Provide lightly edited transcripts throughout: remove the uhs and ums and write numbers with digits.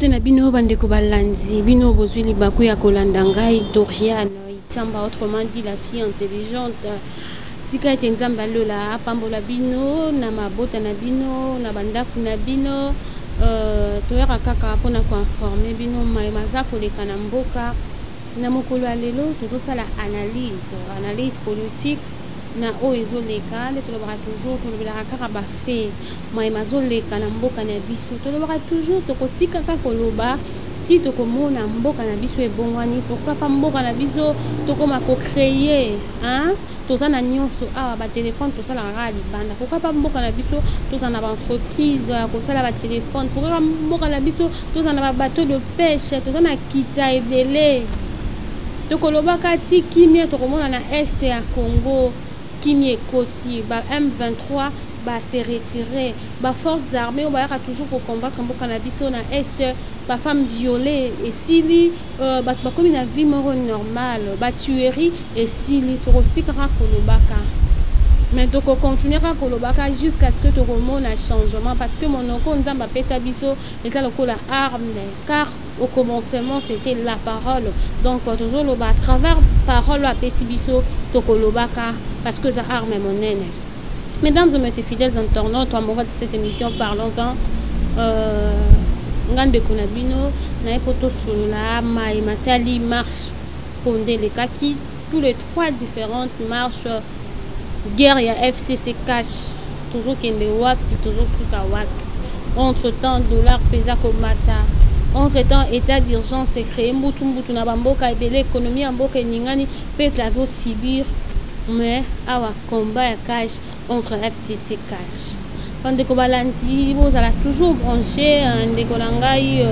Mbote na bino bandeko balandi, bino bozwi libaku ya kolanda ngai Doriane Itsamba, autrement dit la fille intelligente. Tika ete Nzambe alola apambola bino na mabota na bino na bandako na bino. Toyaka kaka mpona koinforme bino maye maza koleka na mboka. Na mokolo ya lelo tozosala analyse, analyse politique na oyo ezoleka. Nde tolobaka toujours, tolobelaka kaka bafe maye mazoleka na mboka na biso. Tolobaka toujours, tokotikaka koloba ti tokomona mboka na biso ebongwani. Pourquoi pas mboka na biso tokoma kocréer, hein? Toza na nyonso awa, batelefone tosalaka kaka libanda. Pourquoi pas mboka na biso toza na baentreprise ya kosala batelefone? Pourquoi pas mboka na biso toza na babateau de pêche? Toza na kita ebele. Tokolobaka ti kimia tokomona na este ya Congo, kimia ekoti, ba M23 ba se retirer, baforces armées oyo bayaka toujours kocombattre mboka na biso na este, bafemme violée esili, bato bakomi na vie moko normale, batuerie esili. Tokotikaka kolobaka, mais tokocontinue kaka kolobaka jusqu'à ce que tokomona changement, parce que monoko Nzambe apesa biso eza lokola arme, car au commencement c'était la parole. Donc tozoloba à travers parole oyo apesi biso, tokolobaka parce que eza arme monene. Mesdames et messieurs, fidèles internautes amoureux de cette émission Parlons-en, nga ndeko na bino naye po tosolola maye matali marche mpo nde elekaki, tous les trois différentes marches, guerre ya FCC CACH. Tozokende wapi? Tozosuka wapi? Entre temps dollar mpenza komata, entre temps état d'urgence ecréé mbutu mbutu na bamboka ebele, économie ya mboka eningani, peuple azosubir. Mais awa combat ya CACH entre FCC CACH. Bandeko balandi, bozala toujours branché. Ndeko na ngai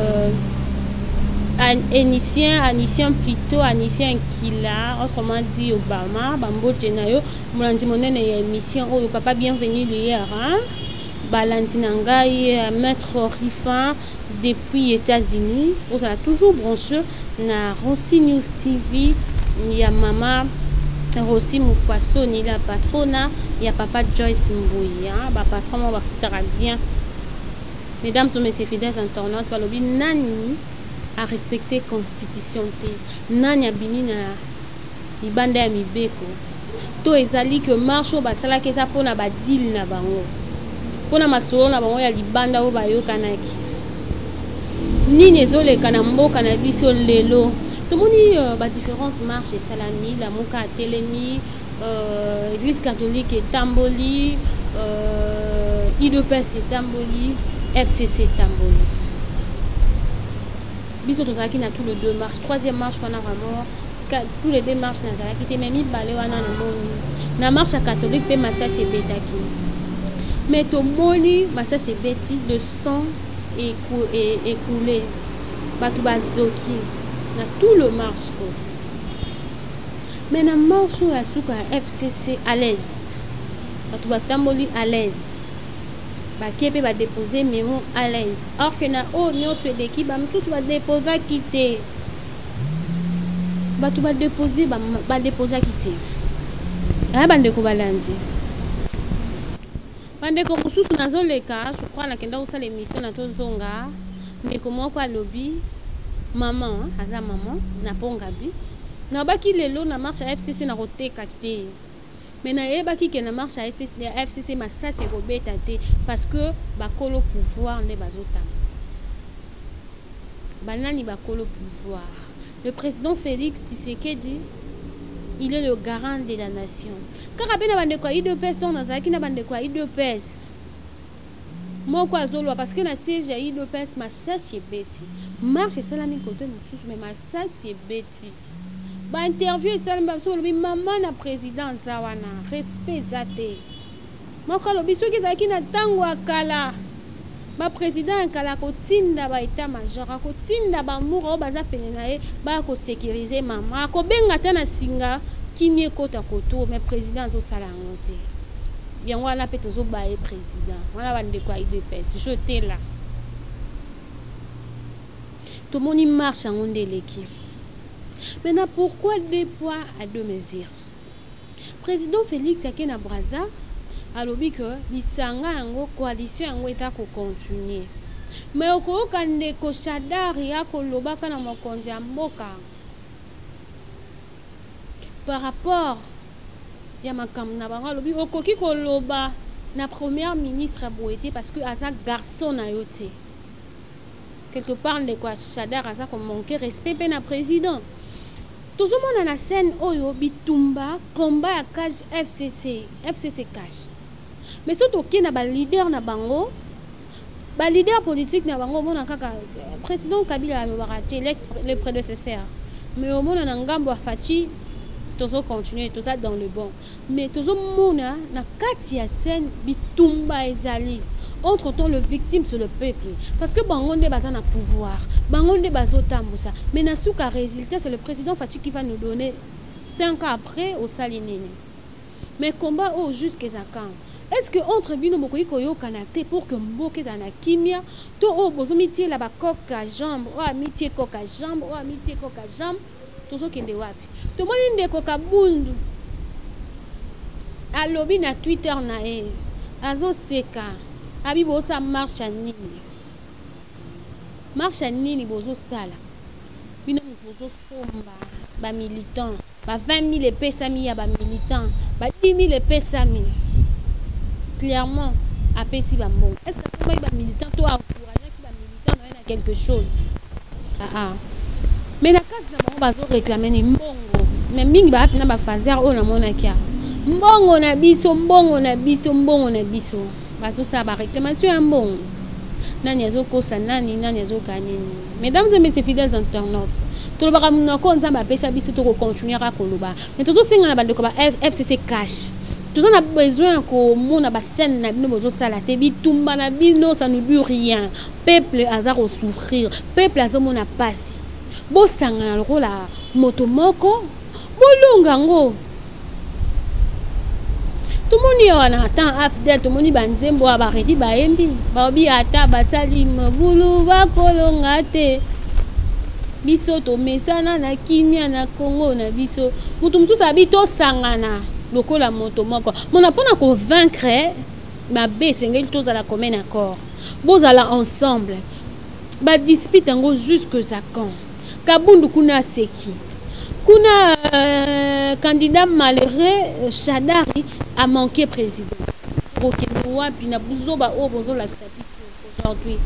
Anicien, Anicien plutôt, Anicien Nkila, autrement dit Obama, bambote na yo, molandi monene ya émission oyo. Papa Bienvenu Lier, hein? Balandi na ngai Maître Rifin depuis États-Unis, ozala toujours branché na Rossi News TV ya mama Rossi Mufasoni, la patrona ya papa Joyce Mbuyi, hein? Bapatron moko bafutaka bien. Mesdames et messieurs, fidèles internautes, balobi nani a respecté constitution te? Nani abimi na libanda ya mibeko? To ezali ke marche oyo basalaki eza mpona badeal na bango, mpona masolo na bango ya libanda oyo bayokanaki? Nini ezoleka na mboka na biso lelo? Tomoni badifférentes marches esalami, Lamuka atelemi, Église catholique etamboli, UDPS etamboli, FCC etamboli. Biso tozalaki na tous les deux marches. Troisième marche wana, vraiment tous les deux marches nazalaki te, mais mibale wana namoni. Na marche ya catholique mpe masasi ebetaki, mais tomoni masasi ebeti, le sang écoulé, bato bazoki na tout le marche oyo. Mais na marche oyo ya suka ya FCC, à l'aise, bato batamboli à l'aise, bake mpe badepose memo à l'aise, or que na oyo nyonso eleki, bamosusu badepozaki te, bato badepose, badepozaki te. Aya bandeko balandi, bandeko mosusu nazoleka, je crois nakenda kosala émission na tozonga, ndeko moko alobi, mama aza mama na Pongabi, nabaki lelo na marche ya FCC na koteka te, mais nayebaki ke na marche ya FCC masasi ekobeta te, parce que bakolo pouvoir nde bazotamba. Banani bakolo pouvoir? Le président Félix Tshisekedi, il est le garant de la nation. Kaka mpe na bandeko ya UDPS, ntango nazalaki na bandeko ya UDPS, moko azoloba, parce que na siège ya UDPS masasi ebeti, marche esalami kote mosusu, mais masasi ebeti. Bainterview esalami, bamosusu balobi mama na président aza wana, respect eza te. Moko alobi soki ezalaki na ntango ya kala, baprésident ya kala akotinda baétat major, akotinda bamour oyo baza pene na ye, baya kosécuriser mama, akobenga ata na singa, kimia ekota koto. Mais président azosala yango te. Yango wana mpe tozobaye président wana. Bandeko ya UDPS, je là tomoni marche yango nde eleki. Maintenant, pourquoi deux poids à deux mesures? Président Félix ake na Braza, alobi ke lisanga yango, coalition yango eza kocontinue. Mais okoyoka ndeko Shadary akolobaka na mokonzi ya mboka par rapport ya makambo na bango, alobi okoki koloba na première ministre boye te parce que aza garçon na yo te. Quelque part ndeko ya Shadary aza komanquer respect mpe na président. Tozomona na scène oyo bitumba, combat ya CACH FCC, FCC CACH. Mais so tokei na baleader na bango, baleader politique na bango, omona kaka président Kabila alobaka te, le prédécesseur. Mais omona na ngambo ya Fatshi, tozocontinue, toza dans le bon. Mais tozomona na kati ya scène bitumba ezali. Entre temps, le victime, c'est le peuple, parce que bango nde baza na pouvoir, bango nde bazotambusa. Mais na suka, résultat, c'est le président Fatshi qui va nous donner 5 ans après. Osali nini? Mais combat oyo jusque eza quand? Est ce que entre bino bokoki koyokana te pour que mboka ezala na kimia? To oyo bozomitiela bacroc-en-jambe, oyo amitie croc-en-jambe, oyo amitie croc-en-jambe, tozokende wapi? Tomoni ndeko Kabundu alobi na Twitter na ye, azoseka, abi bozosala marche ya nini? Marche ya nini bozosala? Bino moto bozosomba bamilitant, ba 20 000 epesami ya bamilitant, ba 10 000 epesami. Clairement apesi bambongo. Est ce que asombaki bamilitant to encourageaki bamilitant na ye na quelque chose? Ah, ah. Mais na kati na bango bazoréclamer ni mbongo, mais mingi baa mpena bafaser oyo namonaki awa, mbongo na biso, mbongo na biso, mbongo na biso. Bazosala baréclamation ya mbongo. Nani azokosa nani? Nani azoka nini? Mesdames et messieurs, fidèles internautes, tolobaka monoko Nzambe apesa biso, tokocontinue kaka koloba. Mais tozosenga na bandeko ba FCC CACH, toza na besoin ya komona bascène na bino bozosala te. Bitumba na bino, ça nous dure rien. Peuple aza kosouffrir, peuple azomona pasi. Bosangana lokola moto moko, bolonga yango. Tomoni wana ata AFDL, tomoni banzembo ya baredi bayembi, baobi ata basali mobulu, bakolonga te. Biso tomesana na kimia na Kongo na biso. Moto mosusu abi tosangana lokola moto moko mona mpona kovaincre mabe. Esengeli tozala commun accord, bozala ensemble. Badispute yango jusque ça quand? Kabundu kuna aseki kuna, candidat malheureux Shadary a manqué président. Okende wapi na buzoba oyo bozolakisa biso aujourd'hui?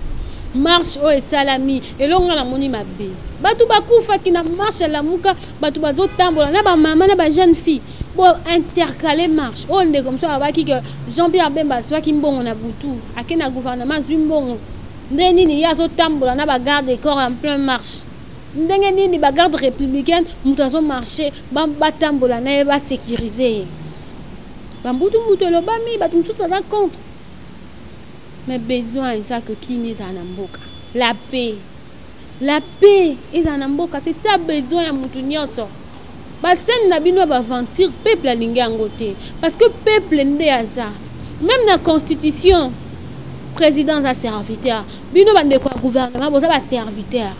Marche oyo esalami, elongo nga namoni mabe. Bato bakufaki na marche ya Lamuka, bato bazotambola na bamama na bajeune fille. Bo intercale marche oyo, ndeko mosusu abaki ke Jean Pierre Bemba azwaki mbongo na butu, ake na gouvernement, azwi mbongo. Nde nini ye azotambola na bagarde corps en plein marche? Ndenge nini bagarde républicaine, moto azomarche, batambola na ye, basécuriser ye? Bambutu mbutu elobami, bato mosusu baza contre. Mais besoin eza ke kimia ezala na mboka, la paix, la paix ezala na mboka. C'est ça besoin ya motu nyonso. Bascène na bino ya baaventure, peuple alingi yango te, parce que peuple nde aza même na constitution. Président aza serviteur, bino bandeko ya gouvernement boza baserviteur.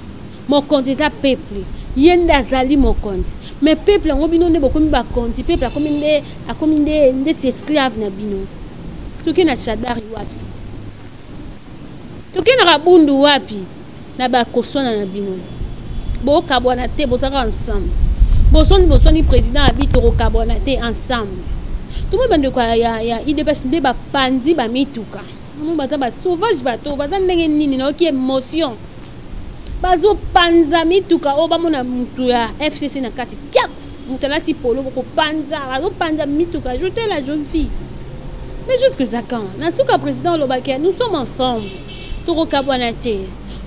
Mokonzi eza peuple, ye nde azali mokonzi. Mais peuple yango, bino nde bokomi bakonzi. Peuple akomi nde, akomi nde ndeti esclave na bino. Toke na Shadary wapi? Toke na Kabundu wapi? Na bakoswana na bino, bokabwana te, bozaka ensemble. Boswani, boswani, président abi tokokabwana te, ensemble. Tomoni bandeko ya UDPS nde bapanzi bamituka. Mo baza basauvage, bato baza ndenge nini? Nayoki émotion. Bazopanza mituka oyo, bamona mutu ya FCC na kati, kiaku moto alati polo, bokopanza, bazopanza mituka. Ajoute la jeune fille. Mais jusque ça quand? Na suka président olobaki nous sommes ensemble, tokokabwana te.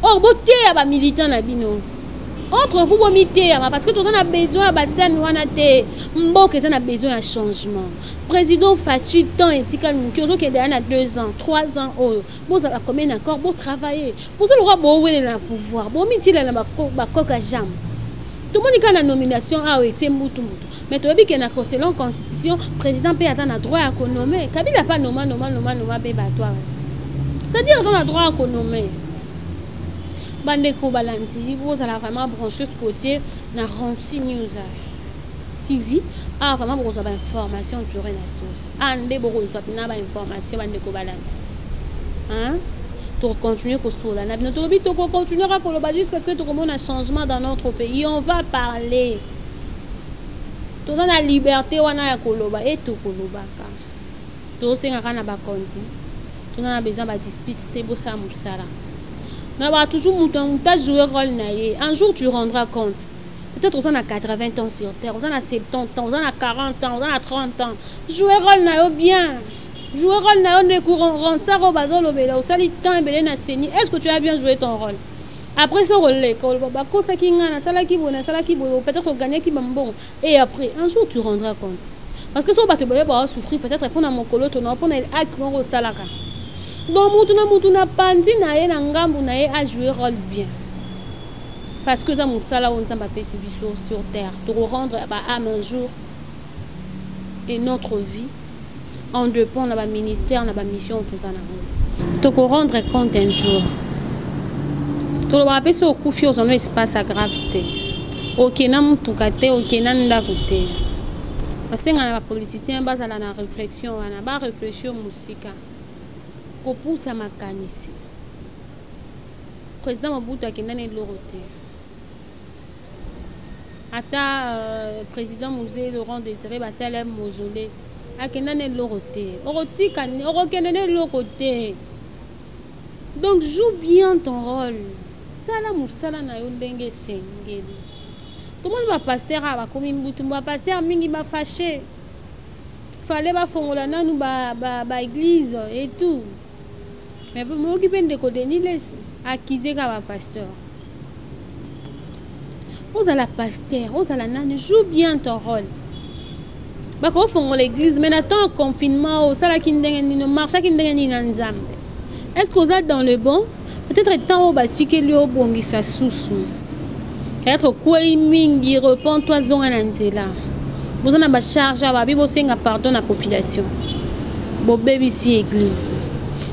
Or boteya bamilitant na bino entre vous, bomiteyama, parce que toza na besoin ya bascène wana te. Mboka eza na besoin ya changement. Président Fatshi, temps etikali moke, ozokende ya na 2 ans, 3 ans oyo. Bozala combien d'accord, botravailler. Boza lokwa bowelela na pouvoir, bomitila na bacroc-en-jambe. Tomoni kaka na nomination awa etie mbutu mutu. Mais toyebi ke na selon constitution, président mpe aza na droit ya konommer. Kabila mpe anoma, noma, noma, noma mpe bato awa, c'est-à-dire aza na droit ya konommer. Bandeko balandi, bozala vraiment branché, scotché na Ronsi News TV. Ah, vraiment bokozwa bainformation dure na source. Ah, nde bokozwa mpena bainformation. Bandeko balandi, hein? Tokocontinue kosola na bino, tolobi tokocontinue kaka koloba jusqu'à ce que tokomona changement dans notre pays. On va parler, toza na liberté wana ya koloba e tokolobaka. Tozosengaka na bakonzi, toza na besoin badispute te, bosala mosala na baka toujours. Moto moto ajoue rôle na ye, un jour tu rendras compte. Peut-être oza na 80 ans sur terre, oza na 70 ans, oza na 40 ans, oza na 30 ans, jouer rôle na yo bien, jouer rôle na yo. Ndeko Ronsard oyo bazolobela, osali temps ebele na CENI, est ce que tu as bien joué ton rôle? Après so koleka oloba bakosaki ngai, nasalaki boye, nasalaki boye, peut-être ogagnaki bambongo. Et après, un jour tu rendras compte, parce que so bato ebele baosouffrir peut-être mpona mokolo to na mpona acte moko osalaka. Donc mutu na mutu na pandi na ye, na ngambu na ye, ajouer rôle bien, parce que eza mosala oyo Nzambe apesi biso sur terre. Tokorendre baâme un jour et notre vie en dépend na baministère, na bamission toza nango. Tokorendre compte un jour. Tolobaka mpe so okufi, ozwa no espace ya grave te, okenda motuka te, okenda ndako te. Basenga na bapoliticien bazala na réflexion wana, baréfléchir mosika, kopusa makanisi. Président Mobutu akenda na eloko te, ata président Mzee Laurent Désiré basala mausolée, akenda na eloko te. Okotika, okokende na eloko te. Donc joue bien ton rôle, sala mosala na yo ndenge esengeli. Tomoni bapasteur awa bakomi mbutu, bapasteur mingi bafâché, fallait bafongola nanu baéglise ba, ba et tout. Mais moyoki mpe ndeko Denis Lessie accuse kaka bapasteur. Ozala pasteur, ozala nani, joue bien ton rôle. Bakofongola église, mais na temps confinement osalaki ndenge nini? Omarchaki ndenge nini na Nzambe? Est ce que oza dans le bon? Peut-être temps oyo batikeli obongisa susu, peut-être okwei mingi, repens-toi, zonga na nzela. Boza na bacharge awa, babi bosenga pardon na population, bobebisi église.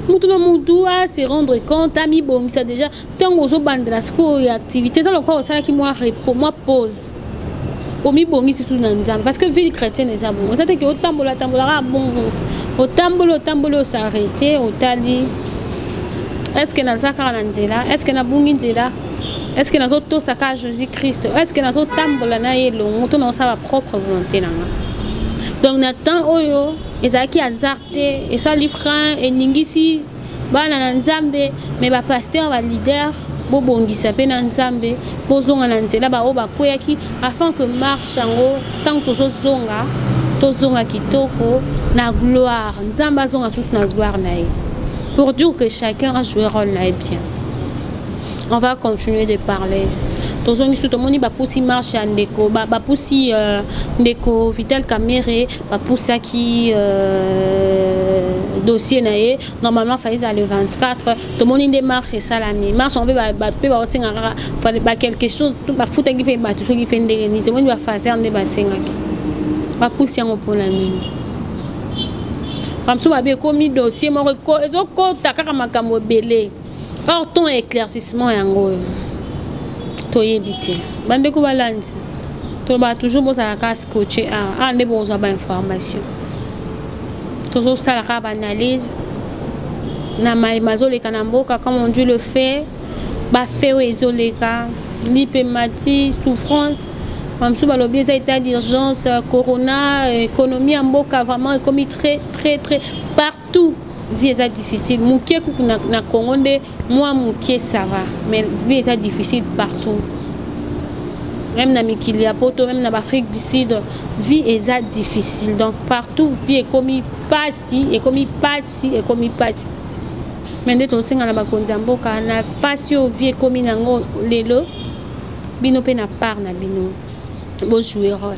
Mutu na mutu a se rendre compte, amibongisa déjà. Ntango ozobandela sikoyo ya activité, eza lokola osalaki mwa repos, mwa pause, omibongisi susu na Nzambe, parce que vie chrétienne eza bongo. Eza teke otambola tambolaka bongo te, otamboli, otamboli, osarrêter, otali: est ce que naza kaka na nzela? Est ce que nabungi nzela? Est ce que nazotosa kaka Jésus Christ? Est ce que nazotambola na ye elongo to naosala bapropre volonté na nga? Donc na temps oyo ezalaki hasard te, esali frein, eningisi bana na Nzambe. Mais bapasteur, baleader, bobongisa mpe na Nzambe, bozonga na nzela, baoyo bakweyaki, afin que marche yango, ntango tozozonga, tozonga kitoko na gloire. Nzambe azonga susu na gloire na ye, pour dire que chacun a joué rôle na ye bien. On va continuer de parler. Tozongi su, tomoni bapusi marche ya ndeko, bapusi ndeko Vital Kamerhe, bapusaki dossier na ye. Normalement fallait ezala le 24. Tomoni nde marche esalami, marche yango mpe bato mpe baosenga kaka ba quelque chose, bafutaki mpe bato soki mpe ndenge nini. Tomoni bafaser nde basengaki, bapusi yango mpona nini? Bamosusu babi ekomi dossier moko ezokota kaka makambo ebele. Or ton éclaircissement yango oyo toyebi te. Bandeko balandi, tolobaka toujours, bozala kaka scotché awa. Awa nde bokozwa bainformation. Tozosala kaka baanalyse na mayema azoleka na mboka, comme on dit le fait, bafe oyo ezoleka, lipe mati, souffrance. Bamosusu balobi eza état d'urgence, corona, économie ya mboka vraiment ekomi très très très, partout vie eza difficile. Moke kuku na Congo nde mwa moke ça va, mais vie eza difficile partout, même na mikili ya poto, même na baAfrique du Sud, vie eza difficile. Donc partout vie ekomi pasi, ekomi pasi, ekomi pasi. Mais nde tosenga na bakonzi ya mboka, na pasi oyo vie ekomi nango lelo, bino mpe na part na bino bojouer rôle,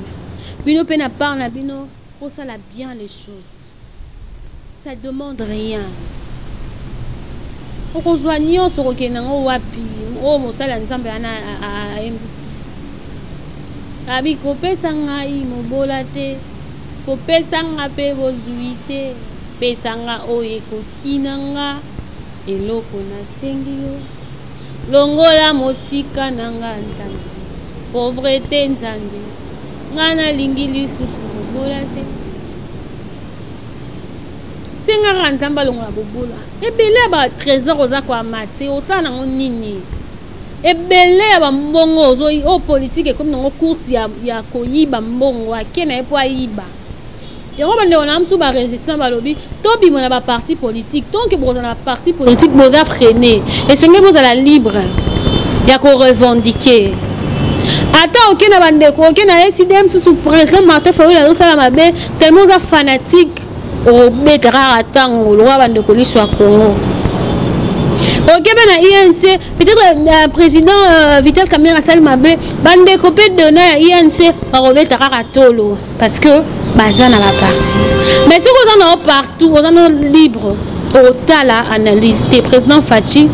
bino mpe na part na bino bosala bien les choses. Ça demande rien. Okozwa nyonso, okokende yango wapi? Oyo mosala ya Nzambe wana ayembi abi: kopesa ngai mobola te, kopesa nga mpe bozwi te, pesa nga oyo ekoki na nga. Eloko nasengi yo, longola mosika na nga, Nzambe, pauvreté. Nzambe, nga nalingi lisusu mobola te. Senga kaka Nzambe alongola bobola. Ebele ya ba trésor oza ko amasser, osala nango nini? Ebele ya ba mbongo ozo oyo politique ekomi nango course ya, ya koyiba mbongo, ake na ye mpo ayiba. Yango bandeko na mosusu ba résistant balobi tobima na ba parti politique. Tant que bokozala na ba parti politique boza freine, esengeli bozala libre ya ko revendiquer. Ata oke na bandeko, oke na SIDM susu président Martin Fayulu azosala mabe tellement oza fanatique, obeta kaka ntango lokola bandeko liso ya Congo. Oke mpe na INC, peut-être président Vital Kamerhe asali mabe, bandeko mpe dona ya INC bakobeta kaka tolo parce que baza na ba parti. Mais soki oza na yo partout, oza na libre, otala analyse te. Président Fatshi,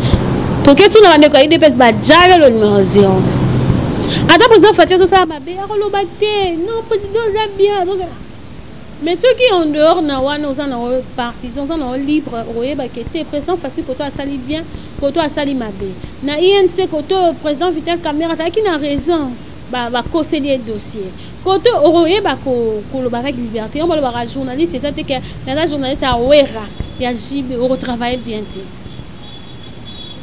toke suna bandeko ya UDPS bajala le numéro 0. Ata président Fatshi azosala mabe, akoloba te non président oza bien, azosala. Mais soki en dehors na wana oza na yo partisan, oza na yo libre, okoyeba ke te président Fatshi koto asali bien, koto asali mabe. Na INC koto président Vital Kamerhe azalaki na raison, bakoseli ye dossier. Koto okoyeba koloba avec liberté. Yango balobaka journaliste eza te ke naza journaliste ya Wera, ya JB, okotravailler bien te.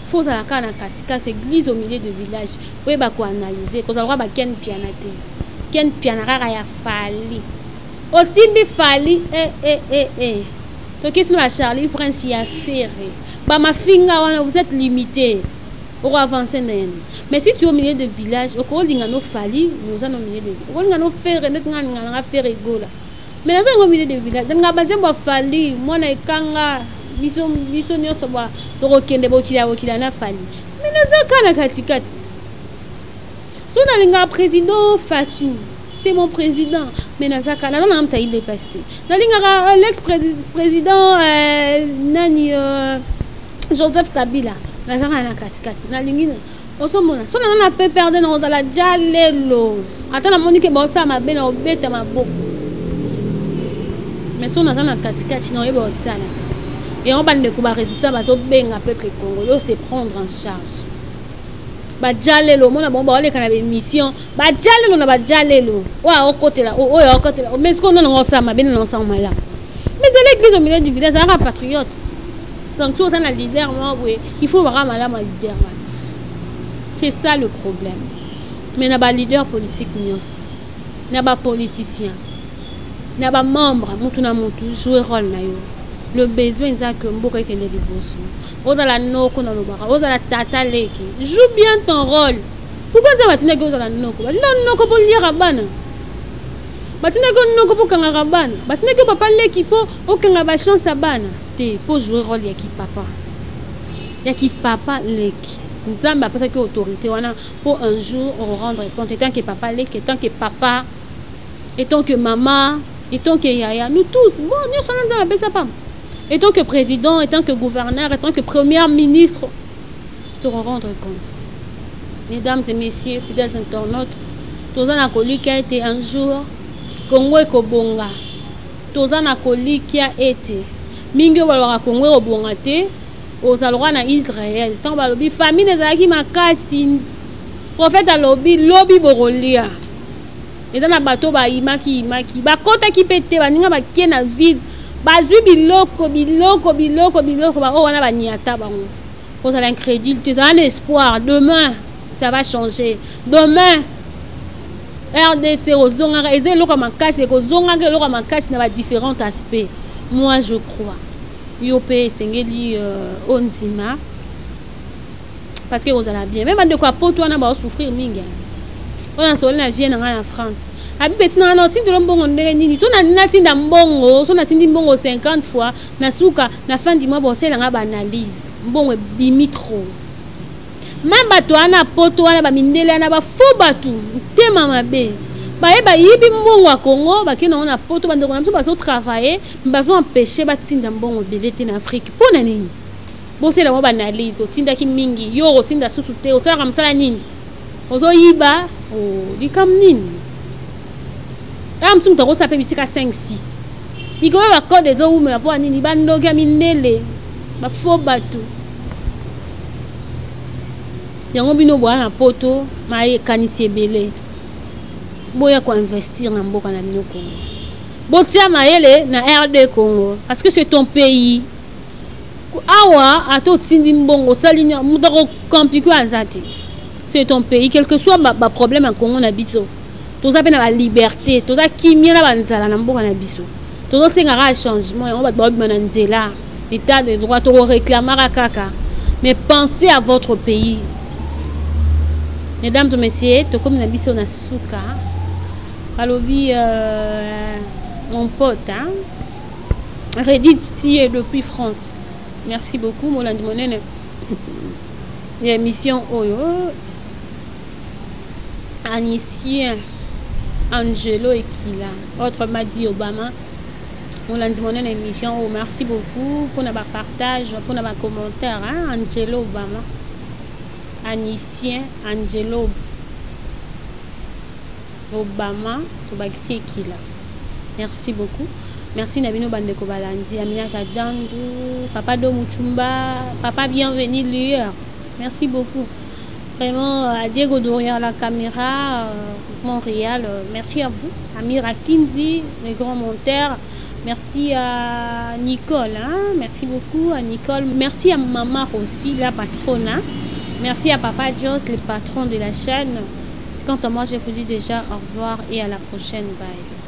Faut ozala kaka na katikati, église au milieu de village, oyeba koanalyser, kozala lokola ba Ken Piana te. Ken Piana kaka ya Fally. Osimbi Fally, eh, eh, eh, eh. Tokisi na Charlie Prince ya Ferre. Ba mafinga wana, vous êtes limité. Oko avancer ndenge. Mais si tu es au milieu de village, okolinga no Fally, mais oza no milieu de village. Okolinga no Ferre, ndeti nga ninga nga Ferre Gola. Mais naza ngo milieu de village. Nga banzembo ya Fally, mwana ekanga, biso, biso nyonso ba tokokende bokila bokila na Fally. Mais naza kaka na katikati. So nalinga président Fatshi, c'est mon président, mais nazaka naza na mta ile paste. Nalingaka l'ex président nani Joseph Kabila, nazaka na katikati. Nalingi osomona so naza na PPRD na kozala ja lelo. Ata namoni ke baosala mabe na obeta maboko. Mais so naza na katikati na oyeba osala. Yango bandeko ba résistant bazobenga peuple congolais se prendre en charge. Ba jalelo mona bango baoleka na émission, ba jalelo na ba jalelo. Oyo akotela, oyo akotela. Mais ce qu'on a osala mabe na osala malamu. Mais c'est l'église au milieu du village, azalaka patriote. Donc si oza na leader moko boye, il faut baka malamu ya leader wana. C'est ça le problème. Mais na ba leader politique nyonso, na ba politicien, na ba membre, mutu na mutu jouer rôle na yo. Le besoin eza que mboka ekende liboso. Ozala noko na lobaka, ozala tata leki. Joue bien ton rôle. Pourquoi nzambe atindaki ozala noko? Batindaki noko po liaka bana. Batindaki noko po kangaka bana. Batindaki papa leki po okanga ba chance ya bana. Te po jouer rôle ya ki papa. Ya ki papa leki. Nzambe apesaki autorité wana po un jour on rendre compte en tant que papa leki, en tant que papa, en tant que maman, en tant que yaya, nous tous, bon, nous sommes dans la besa pam. En tant que président, en tant que gouverneur, en tant que premier ministre, pour rendre compte. Mesdames et messieurs, fidèles internautes, toza na kolikia ete un jour Congo ekobonga. Toza na kolikia ete mingi oyo balobaka Congo ekobonga te, ozala lokola na Israël. Ntango balobi famine ezalaki makasi, prophète alobi lobi bokolia. Eza na bato bayimaki yimaki, bakotaki pe te, baninga bakie na ville, bazwi biloko biloko biloko biloko, ba oyo wana baniata bango. Kozala incrédule te, ezala na espoir, demain ça va changer. Demain RDC kozongaka, eza eloko ya makasi, ekozongaka eloko ya makasi na ba différents aspects. Moi je crois. Yo pe esengeli ondima parce que ozala bien. Même bandeko ya poto wana bao souffrir mingi. Wana soli na vie na nga na France. Abi beti na nga na mbongo ndenge nini? So na natinda mbongo, so natindi mbongo 50 fois na suka na fin du mois bosela nga ba analyse. Mbongo ebimi trop. Même bato wana poto wana ba mindele wana ba faux bato, ntema mabe. Baye bayibi mbongo ya Congo, bakende na poto, bandeko na biso bazo travailler, bazo empêcher batinda mbongo ebele te na Afrique. Pona nini? Bosela mo ba analyse, otindaki mingi, yo otinda susu te, osalaka mosala nini? Ozoyiba, oh, likambo nini? Ah, mutu mutu akosala pe bisika 5 6. Mikolo ba code ezowumela po nini? Bandoki ya mindele, ba faux bato. Yango bino boya na poto, mayekanisi ebele. Boya ko investir na mboka na bino Congo. Botia mayele na RD Congo parce que c'est ton pays. Awa ata otindi mbongo osali moto akocomplike aza te. C'est ton pays, quel que soit ba problème ya Congo na biso. Toza pe na ba liberté, toza kimia na banzala na mboka na biso. Tozosenga kaka changement yango bato babima na nzela. État de droit tokoréclamaka kaka. Mais pensez à votre pays. Mesdames et messieurs, tokomi na biso na suka. Balobi mon pote hein? Reddy Tie depuis France. Merci beaucoup molandi monene ya émission oyo. Anicien Angelo Ekila, autrement dit Obama. Molandi monene émission oyo. Merci beaucoup pour na ba partage, pour na ba commentaire hein? Angelo Obama. Anicien Angelo Obama tobakisi ekila. Merci beaucoup. Merci na bino bandeko balandi Aminata Dandu, Papa Do Muchumba, Papa Bienvenu Lueur. Merci beaucoup. Vraiment à Diego Doria à la caméra, Montréal. Merci à vous. Amira Kinzi, les grands monteurs. Merci à Nicole, hein? Merci beaucoup à Nicole. Merci à Maman aussi, la patronne. Hein? Merci à Papa Joss, le patron de la chaîne. Quant à moi, je vous dis déjà au revoir et à la prochaine. Bye.